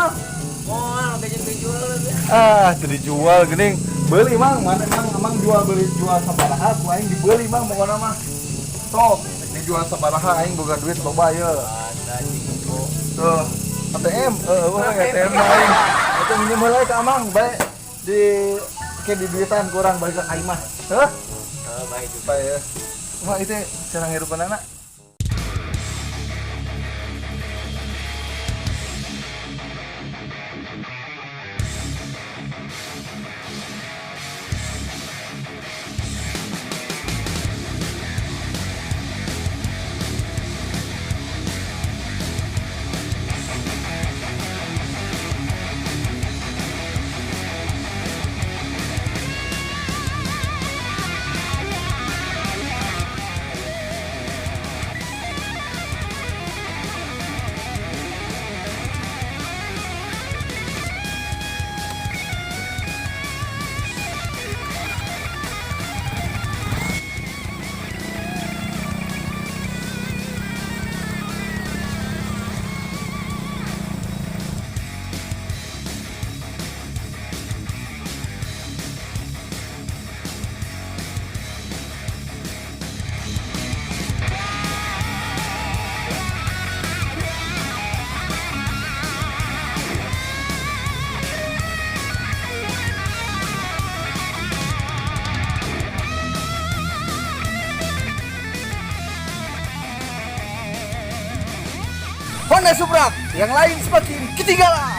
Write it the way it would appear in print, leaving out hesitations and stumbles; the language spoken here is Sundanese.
Mang? Moal gaji dijual. Ah, teu dijual geuning. Beuli Mang, mana Mang, Amang jual beli jual sabaraha ku aing dibeli Mang pokona mah. Sok, dijual sabaraha aing boga duit loba ye. Tuh, ATM, wah ATM mah aing. Itu minjem heula ka Amang, bae di ke di duitan kurang balik ka aing mah. Heuh? Oh, baik juga. Bae ya. Mah itu cara ngirupan anak. Honda Supra, yang lain semakin ketinggalan.